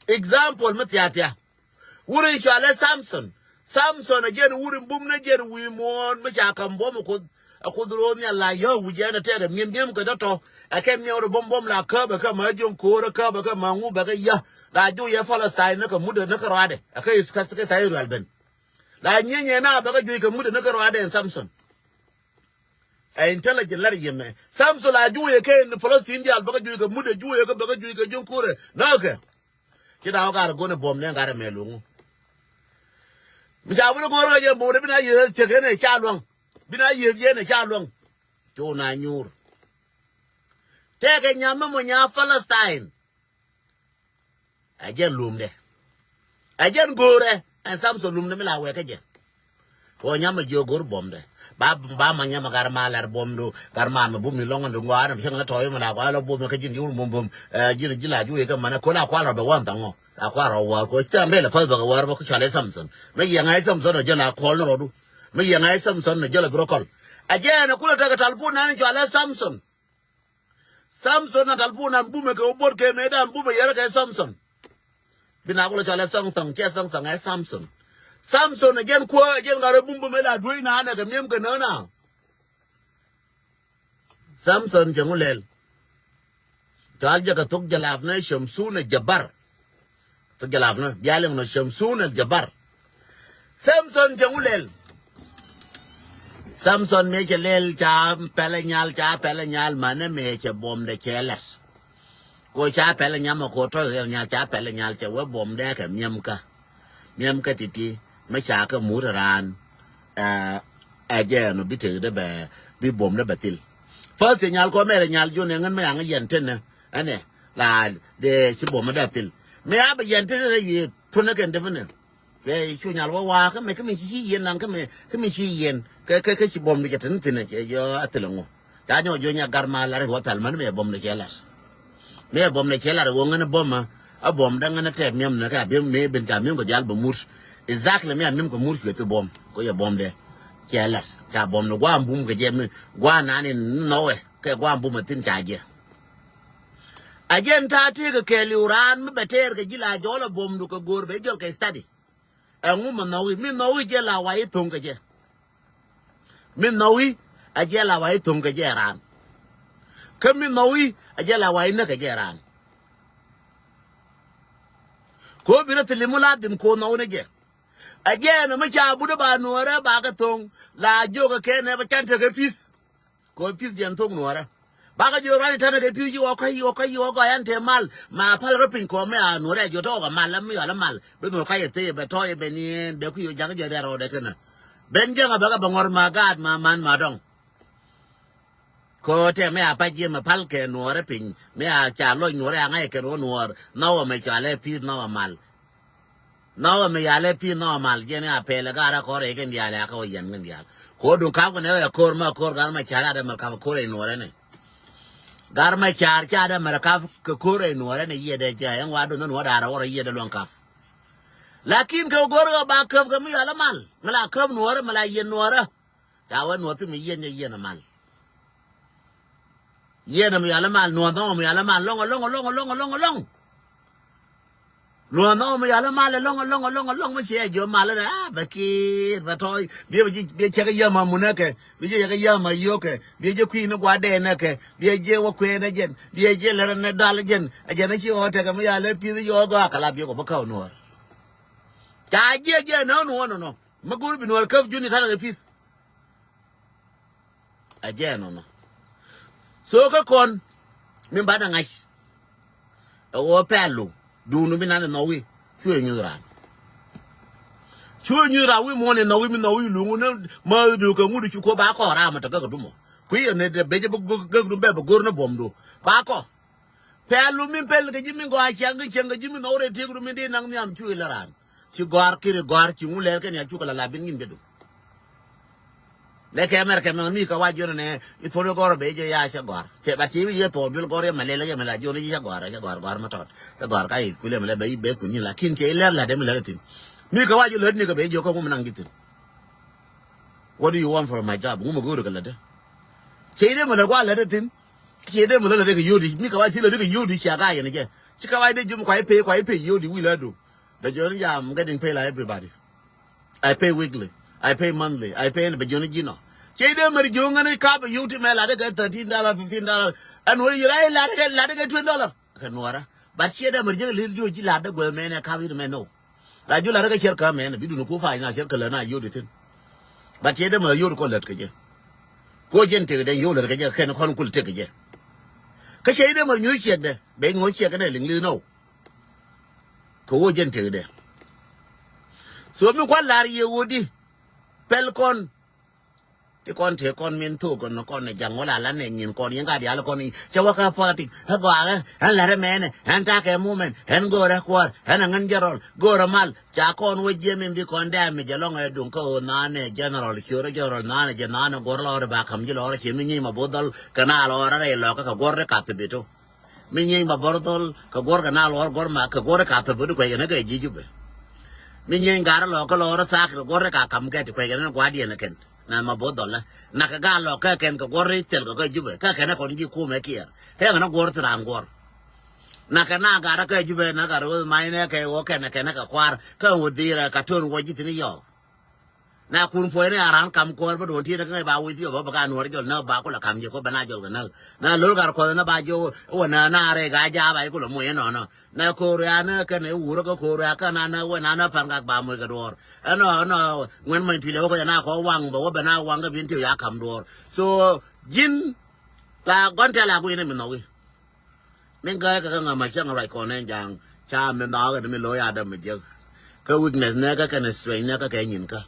Example mi thiathia. Wur in cɔalɛ Samson. Samson a jɛn wur in bum ni jɛn wi̱i̱ muɔ̱ɔ̱n mi ca kam buɔ̱m a kuoth. A kuoth ro̱o̱ nhial la yä wi̱c ɛn a tɛk a mi̱em mi̱em kɛ dɔ̱tɔ. A kɛn miɛw rɔ buɔ̱m buɔ̱m la käp a kä ma jiöŋ ko̱o̱r a käp a kä ma ŋu bɛ kɛ yä. La juɔc yɛ Palestine ni kɛ mudɛ ni kä rɔadɛ a kä is kä kä tha̱a̱ŋ Israel ben. La nyieny yɛ na bɛ kɛ juɔc kɛ mudɛ ni kä rɔadɛ in Samson. Ɛ intelligent lar yemɛ. Samson la juuc yɛ kɛ ni Palestine dial bäkä juuc kɛ mudɛ juuc yɛ kɛ bäkä juuc kɛ jiŋ kurɛ. Nɔkɛ. Ci da̱a̱ wä gar go̱n ɛ buɔ̱m nɛ gar ɛ mɛ luŋu. Mi ca wun go̱r ɛ jɛ buɔ̱m nɛ bi na yiëë cɛ kɛ nɛ ca luäŋ. Bi na yiëë yɛ nɛ ca luäŋ. Cu na nyuur. Tɛkɛ nyam mi mɔ nya Palestine. Ɛ jɛn lumdɛ. Ɛ jɛn go̱o̱rɛ ɛn Samson lumdɛ mi la wɛɛkä jɛ. Kɛ ɣöö nyam ɛ jiök go̱r buɔ̱mdɛ. Ba, ba ma nyam ɛ gar ma lɛr buɔ̱mdu, gar ma mi bum ni lɔŋ ni ŋɔaar ni cäŋ ni tɔ̱ɔ̱c mi la kua lɔ buɔ̱m kä ji̱n yur buɔ̱m buɔ̱m. Ɛ ji̱n ji̱ la juɔc kä mänä kol a kual rɔ bɛ wä thaŋɔ. La kual rɔ wäär kɛ ɣöö cam rɛy lɛ päth bɛ kɛ wäär bä kä cɔal i̱ Samson. Mi yiɛŋ a i̱ Samson ɛ jɛ la kuɔl ni rɔɔdu. Mi yiɛŋ a i̱ Samson ɛ jɛ la bi rɔ kɔl. Ɛ jɛn ɛ kulɛ tekɛ talpun nan cɔal i̱ Samson. Samson na talpun an bumɛ kɛ wä bot kɛ mëë dan bumɛ yɛrɛ kɛ Samson. Bi na kulɛ cɔalɛ Samson, cɛ Samson ɛ Samson. Samson ɛ jɛn kuɔ, ɛ jɛn ŋa̱r ɛ bum bumɛ la duec na nɛ kɛ miɛm kɛ nööna. Samson cɛ ŋu lɛl. Cɔal jɛ kɛ thok jɛ lap nɛ Shamsun ɛ Jabar. Thok jɛ lap nɛ bia liŋ nɔ Shamsun ɛ Jabar. Samson cɛ ŋu lɛl. Samson mëë cɛ lɛl ca pɛlɛ nyal, ca pɛlɛ nyal manɛ mëë cɛ buɔ̱mdɛ cɛ lɛt. Ko ca pɛlɛ nyam ko tɔ̱ ɣɛl nyal, ca pɛlɛ nyal cɛ wee buɔ̱mdɛ kɛ miɛmkä. Miɛmkä ti̱ti̱ mi ca kɛ mut raan. Ɛ, ɛ jɛ ɛn ɔ bi tekdɛ bɛ bi buɔ̱mdɛ bɛ thil. First cɛ nyal kɔ mɛrɛ nyal jun ɛ ŋän mi yaŋ yɛn tenɛ. Ɛnɛ la dee ci buɔ̱mdɛ thil. Mi a bɛ yɛn tenɛ rɛ yee tunɛ kɛn depinɛ. Bɛ cu nyal wä waa kä mi, kä mi ci ci yien nan kä mi, kä mi ci yien. Kä, kä, kä ci buɔ̱mdɛ cɛ tin thin cɛ jɔ a thil ŋu. Ca nyɔ jɔ nya gar ma lar wä pɛl män mi buɔ̱mdɛ cɛ lar. Mi buɔ̱mdɛ cɛ lar wä ŋän buɔ̱m a, a buɔ̱mdɛ ŋän tɛp miɛm ni kä a bi mi bin ca miɛm kɛ dial bɛ mur. Exactly mi a miɛm kɛ mur cuɛ thi buɔ̱m. Ko yɛ buɔ̱mdɛ cɛ lar. Ca buɔ̱mdɛ guam bum kɛ jɛ mi guam nan in nɔwɛ kɛ guam bum a thin ca jɛ. A jɛn ta̱a̱ tëëkɛ kɛɛliw raan mi bɛ tɛɛr kɛ ji̱ la jɔl a buɔ̱mdu kɛ go̱o̱r bɛ jɔl kɛ study. Ɛŋu mi nhɔwi, mi nhɔwi jɛ la wa i̱ tho̱ŋ kɛ jɛ. Mi nhɔwi a jɛ la wa i̱ tho̱ŋ kɛ jɛ raan. Kä mi nhɔwi a jɛ la wa i̱ näk kɛ jɛ raan. Ko bi rɛ thili mu la dhim ko nhɔwi ni jɛ. A jɛ ɛn mi ca but ba nuɔrɛ ba kɛ tho̱ŋ la jiök kɛ kɛn ɛ ba can tekɛ peace. Kɔ pi̱th jɛn thok nuɔrä. Bakɛ jiök rani tɛnɛ kɛ pi̱th ji̱ wä kɔc, wä kɔc, wä gɔy an te mal. Ma pal rɔ piny kɔ mi a nuɔrä jiök tɔk kɛ mal, mi yɔl mal. Bi nuɔr kɔc ɛ thee bɛ tɔy bɛ niɛn bɛ kui̱ wä jakä jɛ rɛl rɔɔdɛ kɛnɛ. Ben jäŋ a bɛ kɛ bɛ ŋɔr ma gaat ma man ma dɔŋ. Kɔ tɛ mi a pac jiɛ mɛ pal kɛ nuɔrä piny. Mi a ca lɔc nuɔrä a ŋa̱c kɛn wä nuɔr. Nhɔwä mɛ cɔalɛ pi̱th nhɔwä mal. Nhɔwä mi yalɛ pi̱i̱ nhɔwä mal jiɛn a pɛlɛ garɛ kɔr rɛy kɛn diaal ya kä wä yɛn kɛn diaal. Ko duŋ kap kɛn ɛ ko̱r ma ko̱r gar ma car adɛ mɛr kap ko̱r rɛy nuɔrɛ ni. Gar ma car ca adɛ mɛr kap kɛ ko̱r rɛy nuɔrɛ ni yiɛdɛ jɛ ɛn wa duŋ nuɔrɛ darɛ wä rɔ yiɛdɛ luɔŋ kap. Lakin kɛ go̱r kɛ ba käp kɛ mi yalɛ mal mi la käp nuɔrɛ mi la yiɛn nuɔrɛ. Ca wee nuɔth ti mi yiɛn nyɛ yiɛn amal. Yiɛn mi yal amal nuɔth nɔŋ mi yal amal lɔŋ lɔŋ lɔŋ lɔŋ lɔŋ lɔŋ. Nuɔth nɔŋ mi yal amal lɔŋ lɔŋ lɔŋ lɔŋ mi ciɛ jiɔ mal ni a bɛ kiir bɛ tɔy biɛ bɛ jiɛ cɛ kɛ yam a munɛ kɛ biɛ jiɛ cɛ kɛ yam a yio̱kɛ biɛ jiɛ kui̱ ni gua̱dɛ nɛ kɛ biɛ jiɛ wä kuëë nɛ jɛn biɛ jiɛ lɛrɛ nɛ dal jɛn a jɛn a ci ɣɔɔ tɛkɛ mi yal ɛ pi̱th yɔɔ gɔaa kɛ la biɛ kɔ bä käw nuɔr. Ca jiɛ jiɛ nɔ nuɔr nɔ nɔ. Mi go̱o̱r bi nuɔr käp juni ta̱nɛ kɛ pi̱th. A jɛ ɛnɔnɔ. So kä kɔn mi banɛ ŋa̱c. Ɛ ɣöö pɛl lu duunu mi nan ɛ nhɔwi. Cuɛ nyuth raan. Cuɛ nyuth raan wi̱i̱ muɔ̱ɔ̱n ɛ nhɔwi mi nhɔwi luŋu ni mäth duuk kɛ ŋut cu ko̱ ba kɔɔr ram ɛ tɛ gäk dumɔ. Kui̱ ɛ ni dee bec ɛ bi gäk dum bɛ bi go̱r ni buɔ̱mdu ba kɔ. Pɛl lu min pɛl kɛ ji̱ min gɔaa ciaŋ kɛ ciaŋ kɛ ji̱ min nhɔk rɛy tiek ru min di naŋ nhiam cuc la raan. Ci gɔ̱a̱r kiri gɔ̱a̱r ci ŋu lɛr kɛn ya cukɛ la la bin ŋin jɛ du. Lɛ kɛ mɛr kɛ mɛ mi kɛ wa jiɔn nɛ i thuɔ̱n i gɔ̱r bɛ jɛ ya cɛ gɔ̱a̱r. Cɛ bat ci wi̱c yɛ thuɔ̱n duel gɔ̱r yɛ mɛ lɛl yɛ mɛ la jiɔn i̱ cɛ gɔ̱a̱r cɛ gɔ̱a̱r gɔ̱a̱r mɛ tɔt. Cɛ gɔ̱a̱r ka i̱ kuilɛ mɛ lɛ bɛ i̱ bɛ kun ni la kin cɛ i̱ lɛr la dɛ mi lɛr thin. Mi kɛ wa jiɔn lɛr ni kɛ bɛ jiɔn kɛ ŋu mi naŋ ji̱ thin. What do you want from my job? Ŋu mɛ go̱o̱r kɛ lätdä? Cɛ idee mɛ lät kua lätdä thi̱n. Cɛ idee mɛ lät lätdä kɛ yio̱o̱di mi kɛ wa ci lätdä kɛ yio̱o̱di cia ka yɛn jɛ. Ci kɛ wa idee jom kua ipe kua ipe yio̱o̱di wi̱i̱ lätdu. Bɛ jɔn jam getting pay like everybody. I pay weekly. I pay monthly. I pay bɛ jɔn ji̱ nɔ. Cɛ idee mɛ ri jɔn ŋäni kap yio̱o̱di mɛ lätdä kɛ thirteen dollar, fifteen dollar. Ɛn wä yio̱o̱di lätdä kɛ lätdä kɛ twenty dollar. Kɛ nuɔrä. But ciɛ dee mɛ ri jek lil jiö ji̱ lat dee guɛ mɛn ɛ kap yio̱o̱di mɛ no. La jiö lat dee kɛ ciɛr kä mɛn bi duni ku fa̱a̱c na ciɛr kä lät na yio̱o̱di thi̱n. But ciɛ dee mɛ ri yio̱o̱di kɔ lät kɛ jɛ. Kɛ ɣöö jɛn tëkdɛ yio̱w lät kɛ jɛ kɛn kɔn kul tëk kɛ jɛ. Kä cɛ idɛ mär nyuuth ciɛkdɛ bɛ ŋuɔ̱th ciɛkdɛ liŋ li̱th nɔw. Kɛ ɣöö jɛn tëkdɛ. So mi kua̱n la̱r yɛ ɣöö di pɛl kɔn. Ti kɔn tëë kɔn min thok kɔn kɔn ni ja̱ŋ wala la nɛ nyin kɔn yɛn ka dial kɔn ni cɛ wä kä politik ɛ gɔaa ɛ ɛn lɛr ɛmɛnɛ ɛn takɛ mumɛn ɛn go̱o̱rɛ kuäär ɛn ɛŋän jɛrɔl go̱o̱rɛ mal. Ca kɔn wä jiɛ min bi kɔn dɛm mi jɛ lɔŋ ɛ duŋ kä ɣöö nhanɛ jɛnɛrɔl ciöörä jɛnɛrɔl nhanɛ jɛ nhanɛ guɔ̱r lɔɔr ba ka̱m ji̱ lɔɔr ciɛ mi nyieny ma bo̱th dhɔl kɛ na lɔɔr rɛy lɔkä kɛ guɔ̱r ri kath bitu. Mi nyieny ma bo̱r dhɔl kɛ guɔ̱r kɛ na lɔɔr guɔ̱r ma kɛ guɔ̱r ri kath bitu kuɛc kɛn kä ji̱ jupɛ. Mi nyieny gar lɔɔr kä lɔɔr thaak kɛ guɔ̱r ri ka ka̱m kɛ ti kuɛc kɛn gua̱diɛn kɛn. Na ma bo̱th dhɔlä na kɛ gaa lɔk kä kɛn kɛ guɔ̱r i̱ thil kɛ kä jupɛ kä kɛn kɔn ji̱ kumɛ kiɛɛr kä kɛn guɔ̱r thi raan guɔ̱r. Na kɛ na gat kä jupɛ na gat wä mac nɛ kɛ wä kɛn kɛn kɛ kuaar kä wä dhirɛ ka ton wä ji̱ thin yɔɔ. Na kun puɔ̱ny ni a raan kam kuɔ̱r bä duɔ̱n ti ni kä ŋäc ba wi̱i̱ thiop bä bä ka nuɔr jɔl näk ba kulɛ kam jɛ kɔ bɛ na jɔl kɛ näk. Na lo̱l gat kuɔth ni ba jɛ wä na na rɛy gaa jaap a i̱ kulɛ moc inɔnɔ. Na ko̱o̱r ya ni kɛn i̱ wurä kä ko̱o̱r ya kä na na wä na na pan gak ba moc kɛ duɔ̱ɔ̱r. Ɛnɔ ɛnɔ ŋuɛn mɔny tui̱lɛ wä kɔ jɛ na kɔ waŋ bɛ wä bɛ na waŋ kä bin tiw ya ka̱m duɔ̱ɔ̱r. So ji̱n la gɔn tɛl a gui̱n i̱ mi nhɔki. Min gäi kɛ kä ŋa̱m a cäŋ ruac kɔn ɛn ja̱a̱ŋ ca min nhɔki ni mi lo̱c a däm mi jek. Kä weakness nɛ kä kɛn strength nɛ kä kɛ nyin kä.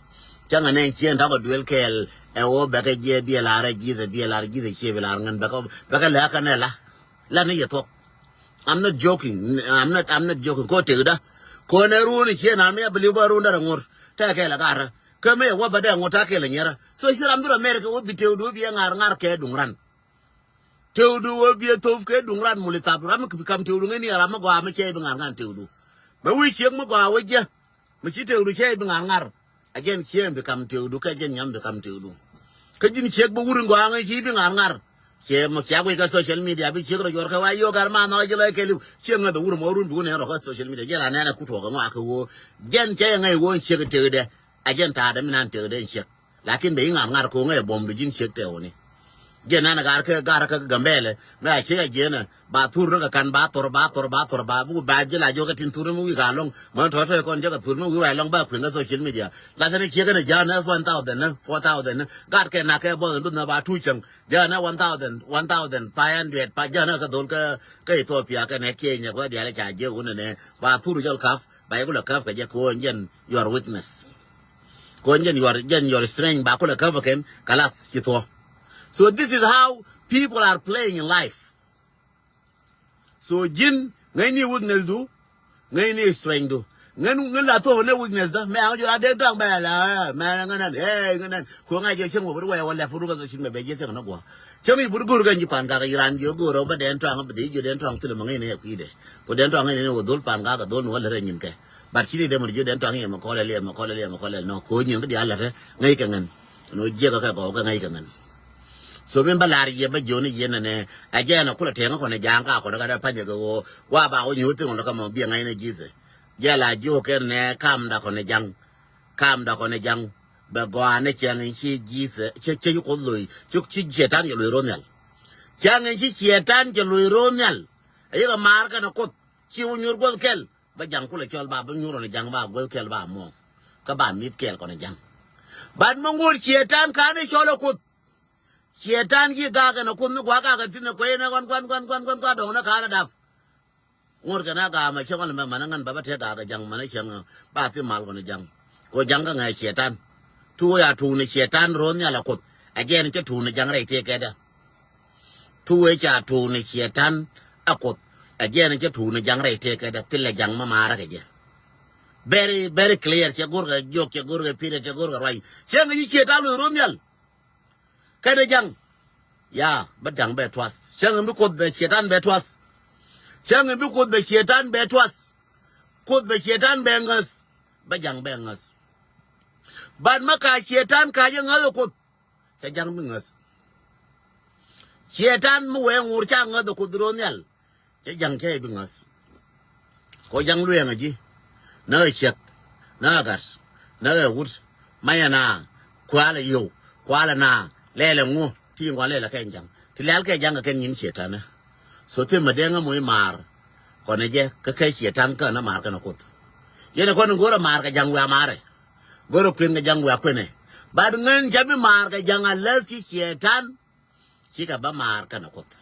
Cäŋ ɛn ɛn cien tɔk a duel kɛɛl ɛ wä bɛ kɛ jiɛ biɛ lar ɛ ji̱th ɛ biɛ lar ji̱th ɛ cie bi lar ŋän bɛ kɛ bɛ kɛ lɛ kä nɛ la. La ni yɛ thuɔk. I'm not joking. I'm not, I'm not joking. Ko tekda. Ko ne run cie nan mi a believe ba run dara ngur. Ta ke la gara. Ke me wa ba da ngur ta ke la nyera. So shi ram dura America wo bi tewdu bi ngar ngar ke dung ran. Tewdu wo bi tof ke dung ran muli tab ram ki kam tewdu ngani ram go am che bi ngar ngar tewdu. Ma wi chek mo go a wo je. Mi ci tëëkdu cɛ bi ŋa̱r ŋa̱r. A jɛn ciɛ bi kam tëëkdu kä jɛn nyam bi kam tëëkdu. Kä ji̱n ciek bi wur in gɔaa ŋäc ci bi ŋa̱r ŋa̱r. Ciɛ mɔ cia guic kä social media bi ciek rɔ yuɔr kɛ wa yio̱k gat ma nhɔk ji̱ lɔc kɛɛliw ciek ŋäth wur mɔ wur bi wun ɛn rɔ kä social media jɛn la nɛn ɛ kut tuɔk ŋɔak kɛ ɣöö jɛn cɛ yɛ ŋäc ɣöö in ciek in tëëkdɛ. A jɛn ta̱a̱dɛ mi nan tëëkdɛ in ciek. Lakin bɛ i̱ ŋa̱r ŋa̱r ko̱ŋ ɛ buɔ̱mdu ji̱n ciek tɛɛwuni. Jiɛn nan ɛ ɣa̱r kä ga̱r kä Gambɛlɛ mi a ciek a jiɛn ɛ ba thur ni kɛ ka̱n ba thor ba thor ba thor ba buk ba ji̱ la jiɔk kä tin thur ni mi wi̱i̱ ka lɔŋ. Mɔn tɔ̱ tɔ̱ kɔn jɛ kɛ thur ni wi̱i̱ ruac lɔŋ ba kui̱n kä social media. Lathɛ ni ciek ni ja̱a̱n ɛ one thousand ni four thousand ni gat kɛ nak kɛ buɔth in duth ni ba tu cäŋ ja̱a̱n ɛ one thousand one thousand five hundred pa ja̱a̱n ɛ kä dhol kä Ethiopia kɛnɛ Kenya kɛ diaal ca jiɛk wun ni nɛ ba thur jɔl kap. Ba yɛ kulɛ käp kɛ jɛ ko̱o̱n jɛn your weakness. Ko̱o̱n jɛn your jɛn your strength ba kulɛ käp kɛn kalas ci thuɔ. So this is how people are playing in life. So ji̱n ŋäcni weakness du ŋäcni strength du. Ŋän ŋän la thuɔ ne weakness da mɛ aŋ jɔra dee dɔaŋ bɛ la mɛ ŋänan ɛ ŋänan. Ko̱o̱n ŋa̱c jɛ cieŋ wä bä wɛ wä lɛ furu bä so cin mɛ bɛ jɛ thiɛŋ na guɔ. Cäŋ i̱ but go̱o̱r kɛ nyi pan kak iran jiö go̱o̱r ɔ bä dɛn tɔaŋ bä dee jiö dɛn tɔaŋ thilɛ mɛ ŋäcni ɛ kui̱dɛ. Ku dɛn tɔaŋ ŋäcni ni wä dhol pan kak kɛ dhol ni wä lät rɛ nyin kɛ. But ci ni dee mɛ jiö dɛn tɔaŋ iɛ mɛ kɔlɛ liɛ mɛ kɔlɛ liɛ mɛ kɔlɛ nɔ ko̱ nyin kä diaal lät rɛ ŋäc kɛ ŋän. Nɔ jiɛk kɛ gɔw kɛ ŋäc kɛ ŋän. So min bä lar yɛ bä jiö ni yɛn nɛ ɛ jɛ ɛn ɛ kulɛ tɛŋ kɔn ɛ ja̱a̱ŋ ka kɔn ɛ gat ɛ panyɛ kɛ ɣöö wa ba wä nyuuth thiŋ ɔn kä mɔ biɛ ŋa̱c ni ji̱thɛ. Jɛ la jiö kɛn nɛ kam da kɔn ɛ ja̱ŋ. Kam da kɔn ɛ ja̱ŋ bɛ gɔaa ni cɛŋ in ci ji̱thɛ cɛ cɛ ci kuoth lo̱c ci ci ciɛtan cɛ lo̱c ro̱n nhial. Cäŋ in ci ciɛtan cɛ lo̱c ro̱n nhial. A yikɛ maar kɛn ɛ kuoth ci wä nyuur guɔth kɛl bä ja̱ŋ kulɛ cɔl ba bä nyuur ɔn ja̱ŋ ba guɔth kɛl ba muɔ̱ɔ̱ŋ. Kä ba mi̱th kɛɛl kɔn ja̱ŋ. Bat mi ŋuɔ̱t ciɛtan ka̱n i̱ cɔl ɛ kuoth. Ciɛtan ci gak ɛn ɛ kuoth ni gua̱a̱k gak ɛ thi̱n ɛ kuey ni gua̱n gua̱n gua̱n gua̱n gua̱n gua̱n dɔ̱ŋ ni ka̱n ɛ dap. Ŋuɔ̱t kɛn a gaamɛ cäŋ ɔl mɛ mɛn ɛ ŋän bɛ bä tëë gaak ɛ ja̱ŋ mɛn ɛ cäŋ ba thi mal kɔn ɛ ja̱ŋ. Kɛ ɣöö ja̱ŋ kä ŋɛɛ ciɛtan. Tuuc a tuuni ciɛtan ro̱o̱n nhial ɛ kuoth ɛ jɛn cä tuuni ja̱ŋ rɛy tëë kɛtdä. Tuuc a tuuni ciɛtan ɛ kuoth ɛ jɛn cä tuuni ja̱ŋ rɛy tëë kɛtdä thilɛ ja̱ŋ mä maarä kɛ jɛ. Very very clear cɛ go̱rkɛ jiök cɛ go̱rkɛ pi̱rɛ cɛ go̱rkɛ ruac cäŋ ci ciɛtan lo̱c ro̱o̱n nhial. Kɛnɛ ja̱ŋ. Ya bä da̱ŋ bɛ tuath cäŋ in bi kuoth bɛ ciɛtan bɛ tuath. Cäŋ in bi kuoth bɛ ciɛtan bɛ tuath. Kuoth bɛ ciɛtan bɛ ŋäth. Bä ja̱ŋ bɛ ŋäth. Bat mä ka ciɛtan ka jɛ ŋäth ɛ kuoth. Cɛ ja̱ŋ bi ŋäth. Ciɛtan mi wee ŋuur ca ŋäth ɛ kuoth ro̱o̱ nhial. Cɛ ja̱ŋ cɛ bi ŋäth. Kɔ ja̱ŋ luɛɛŋä ji̱. Näk ɛ ciɛk. Näk ɛ gat. Näk ɛ wut. Mayɛ na. Kualɛ yio̱w. Kualɛ na. Lɛlɛ ŋu. Ti ŋuan lɛlɛ kɛn ja̱ŋ. Ti lɛl kɛ ja̱ŋ kɛ kɛn nyin ciɛ tänä. So thimɛ dee ŋä moc maar. Kɔnɛ jɛ kä kɛ ciɛ tän känä maar kɛnɛ kuoth. Yɛnɛ kɔn in go̱rɛ maar kɛ ja̱ŋ wiaa maarɛ. Go̱rɛ kuën kɛ ja̱ŋ wiaa kuënɛ. Bat ŋän ca bi maar kɛ ja̱ŋ a läth ci ciɛ tän. cikɛ bä maar kɛnɛ Kuoth.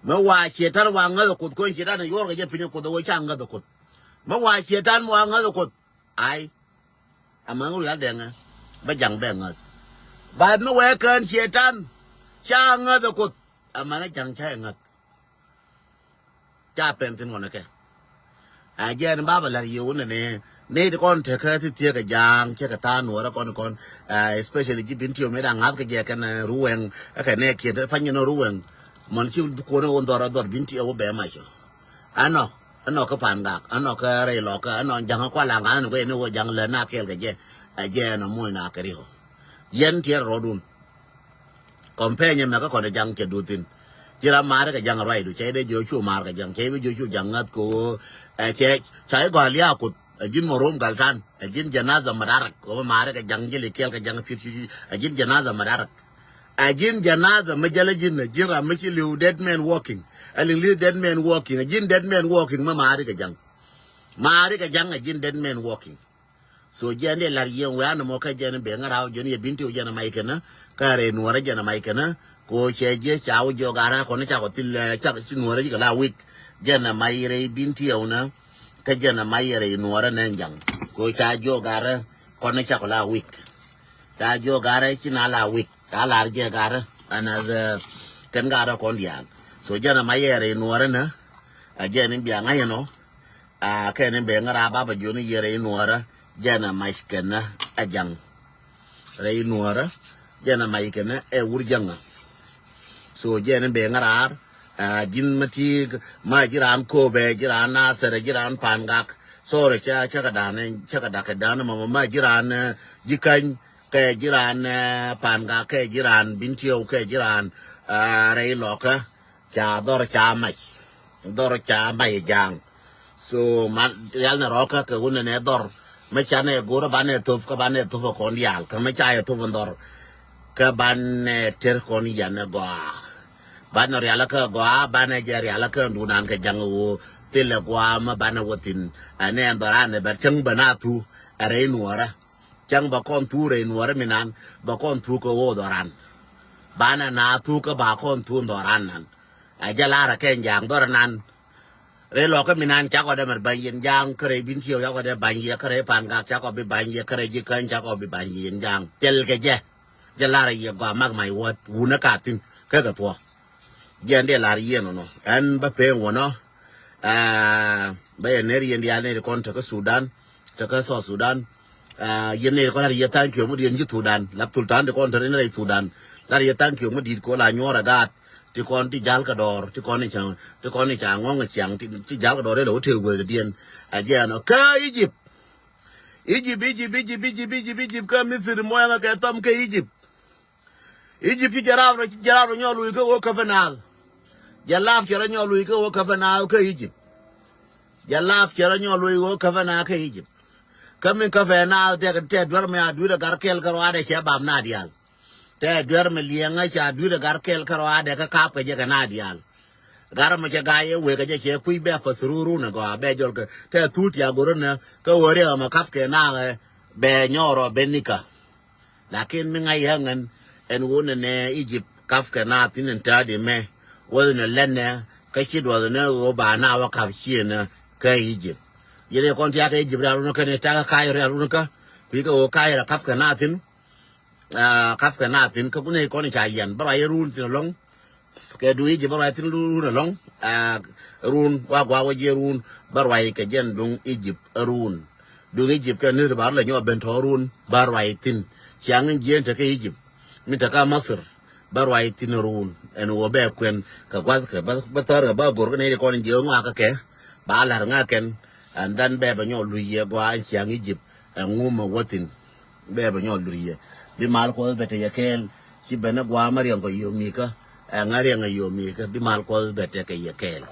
Mi wa Cɛytan wa ŋäth ɛ Kuoth, kɔn Cɛytan ɛ yuɔr kɛ jɛ piny ɛ Kuoth, ɛ wee ca ŋäth ɛ Kuoth. Mi wa Cɛytan wa ŋäth ɛ Kuoth, ai, amäni Rial Dɛŋɛ bä Jaŋ bɛ ŋäth. But mi wee kään Cɛytan ca ŋäth ɛ Kuoth, amäni Jaŋ ca ɛ ŋäth. Ca pɛn thi̱n kɔn kɛ. A jɛn baba la̱r yio̱w nɛ ni, ni ti kɔn tekä ti thiekä Jaŋ, cɛ kɛ tha̱a̱ŋ Nuɔrä kɔn kɔn, a, especially ji̱ Bentiu mi da̱ŋ ŋa̱th kɛ jɛ kɛn, a, Ruwɛŋ, ɛ kɛ nɛ kiɛt, panyɛ nɔ Ruwɛŋ. Mɔn ci kuɔn wä dhɔr, a dhɔr Bentiu wä bɛ mac. Ɛnɔ, ɛnɔ kä Pangak, ɛnɔ kä Rɛy Lɔkä, ɛnɔ Jaŋ kä kual a ŋa̱th ni kuɛ ni wä Jaŋ lät na kɛɛl kɛ jɛ, a jɛ ɛnɔ moc na kɛ ri̱w. Yɛn tiɛɛr rɔɔdun. Compare nyɛ mɛ kä kɔn Jaŋ cɛ duth thi̱n. Ci ram maari kɛ Jaŋ ruacdu, cɛ dee jiɔ cu maar kɛ Jaŋ, cɛ bi jiɔ cu Jaŋ ŋa̱th kɛ ɣöö, ɛ, cɛ, ca i̱ gɔaa liaak Kuoth, ɛ ji̱n mɔ rom gal tan, ɛ ji̱n janaza madarak, kɛ ɣöö maari kɛ Jaŋ jili kiɛl kɛ Jaŋ pi̱t pi̱t, ɛ ji̱n janaza madarak. Ɛ ji̱n janaza mi jäl ɛ ji̱n, ɛ ji̱n ram mi ci li̱w dead man walking. Ɛ li̱ŋ li̱th dead man walking, ɛ ji̱n dead man walking mi maari kɛ Jaŋ. Maari kɛ Jaŋ ɛ ji̱n dead man walking. So jɛn dee la̱r yieŋ wee an mɔ kä jɛn ben ŋa̱raw jɛn yɛ Bentiu jɛn a mac kɛnä. Kä rɛy Nuɔrä jɛn a mac kɛnä. Ko cɛ jiɛ ca wä jiɔ garä kɔn cakɔ thil, eh, cak ci Nuɔrä ji̱ kɛ la wik. Jɛn a mac rɛy Bentiu nä. Kä jɛn a mac rɛy Nuɔrä nɛ Jaŋ. Ko ca jiɔ garä kɔn cakɔ la wik. Ca jiɔ garä ci na la wik. Ca lar jɛ garä. Another kɛn garä kɔn diaal. So jɛn a mac rɛy Nuɔrä nä. A jɛn in bia ŋa̱c ɛnɔ. A kɛn in ben ŋa̱raw baba jiɔni yɛ rɛy Nuɔrä jɛn a mac kɛnä ɛ Jaŋ. Rɛy Nuɔrä jɛn a mac kɛnä ɛ wur Jaŋä. So jɛn in ben ŋa̱raar, a ji̱n ma ti ma ji̱ raan Köpɛ, ji̱ raan Nasɛr, ji̱ raan Pangak. Sorry, cä, cä kɛ da̱a̱n, cä kɛ da̱a̱n kɛ da̱a̱n ma, ma, ma ji̱ raan, eh, ji̱ Käny, kɛ ji̱ raan, eh, Pangak, kɛ ji̱ raan Bentiu, kɛ ji̱ raan, ah, Rɛy Lɔkä. Ca dhɔr ca mac. Dhɔr ca mac Jaŋ. So, man, rial ni rɔkä kɛ wun ni nɛ dhɔr. Mi ca nɛ go̱r banɛ thop, kä banɛ thop kɔn diaal. Kä mi ca yɛ thop dhɔr. Kä banɛ ter kɔn yan ni gɔaa. Banɛ rial kä gɔaa, banɛ jɛ rial kä dunan kɛ Jaŋ ɣöö. Thilɛ gɔaa mi banɛ wä thi̱n. Ɛn ɛ dhɔran ɛ bɛ cäŋ bɛ na thu. Ɛ rɛy Nuɔrä. Cäŋ ba kɔn thuk rɛy Nuɔrä mi nan, ba kɔn thuk kɛ ɣöö dhɔran. Banɛ na thuk kä ba kɔn thuk dhɔran nan. A jɛ lar a kɛ Jaŋ dhɔr nan. Rɛy Lɔkä mi nan cakɔ dee mɛr ba̱ny yɛn Jaŋ, kä rɛy Bentiu cakɔ dee ba̱ny yɛ, kä rɛy Pangak cakɔ bi ba̱ny yɛ, kä rɛy ji̱ Käny cakɔ bi ba̱ny yɛn Jaŋ. Thil kɛ jɛ. Jɛ lar a yɛ gɔaa, mark my word, wunä ka thi̱n, kä kɛ thuɔ̱k. Jɛn dee lar yɛn nɔnɔ. Ɛn bä pee wunä. Ah, bä yɛ ner yɛn diaal ni di kɔn tekä Sudan, tekä South Sudan. Ah, yɛn ni di kɔn lar yɛ thank you mi diɛn ji̱ Sudan. Lap Sultan di kɔn te ri ni rɛy Sudan. Lar yɛ thank you mi di̱t kɔ la nyuɔr a gaat. Ti kɔn ti jal kɛ dɔɔr, ti kɔn ni ca, ti kɔn ni ca ŋɔŋ a ciaŋ, ti, ti jal kɛ dɔɔr ilɛ wä tëë wee diɛn. A jɛn ɔ kä Egypt. Egypt, Egypt, Egypt, Egypt, Egypt, Egypt, kä Misir muɔ̱yäŋä kɛ thɔm kä Egypt. Egypt ci jɛ rap rɔ, ci jɛ rap rɔ nyɔk luc kä ɣöö käpɛ naath. Jɛ lap cɛ rɔ nyɔk luc kä ɣöö käpɛ naath kä Egypt. Jɛ lap cɛ rɔ nyɔk luc ɣöö käpɛ naath kä Egypt. Kä min käpɛ naath tɛk tɛ duer mi a dui̱r ɛ gar kɛl kä ruaadɛ cɛ bam na diaal. Tɛ duer mi liɛŋä ca dui̱r ɛ gar kɛl kä ruaadɛ kä kap kɛ jɛ kɛ na diaal. Gar mi cɛ ga̱a̱c ɛ wek kɛ jɛ cɛ kui̱ bɛ path run run ɛ gɔaa bɛ jɔl kɛ tɛ thut ya go̱r nɛ kä ɣöö riɛk ɛmɛ kap kɛ naath ɛ bɛ nyɔk rɔ ben nikä. Lakin mi ŋa̱c yäŋ ɛn, ɛn ɣöö nɛnɛ Egypt kap kɛ naath thi̱n ɛn täätdi mɛ. Wäth ni lɛn nɛ, kä ci duɔth ni ɣöö ba naath wä kap ciënä kä Egypt. Yɛn ɛ kɔn tiakä Egypt rial run kä ni takä Kairo rial run kä. Kui̱ kä ɣöö Kairo kap kɛ naath thi̱n. Ah, kap kɛ naath thi̱n kä kun ɛ kɔn ca yɛn. Bä ruac run thi̱n ɛlɔ̱ŋ. Kɛ duŋ Egypt bä ruac thi̱n run ɛlɔ̱ŋ. Ah, run wa gua wä jiɛ run bä ruac kɛ jɛn duŋ Egypt run. Duŋ Egypt kɛ ni ri ba run lɛ nyɔk ben tɔ run bä ruac thi̱n. Ciaŋ in jiɛn tekä Egypt. Mi tekä Masir bä ruac thi̱n run. Ɛn wä bɛ kuɛn kɛ guath kɛ bä, bä thär kɛ bä gor kɛ ni ri kɔn jiɛ ŋɔak kɛ kɛ. Ba la̱r ŋa̱ kɛn. And then bɛ bɛ nyɔk luc yɛ gua in ciaŋ Egypt. Ɛŋu mɛ wä thi̱n. Bɛ bɛ nyɔk luc yɛ. Bi mal Kuɔth bɛ te yɛ kɛɛl. Ci ben ɛ gua mɛ riɛŋ kɛ yio̱mikä. Ɛŋa riɛŋ ɛ yio̱mikä. Bi mal Kuɔth bɛ te kɛ yɛ kɛɛl.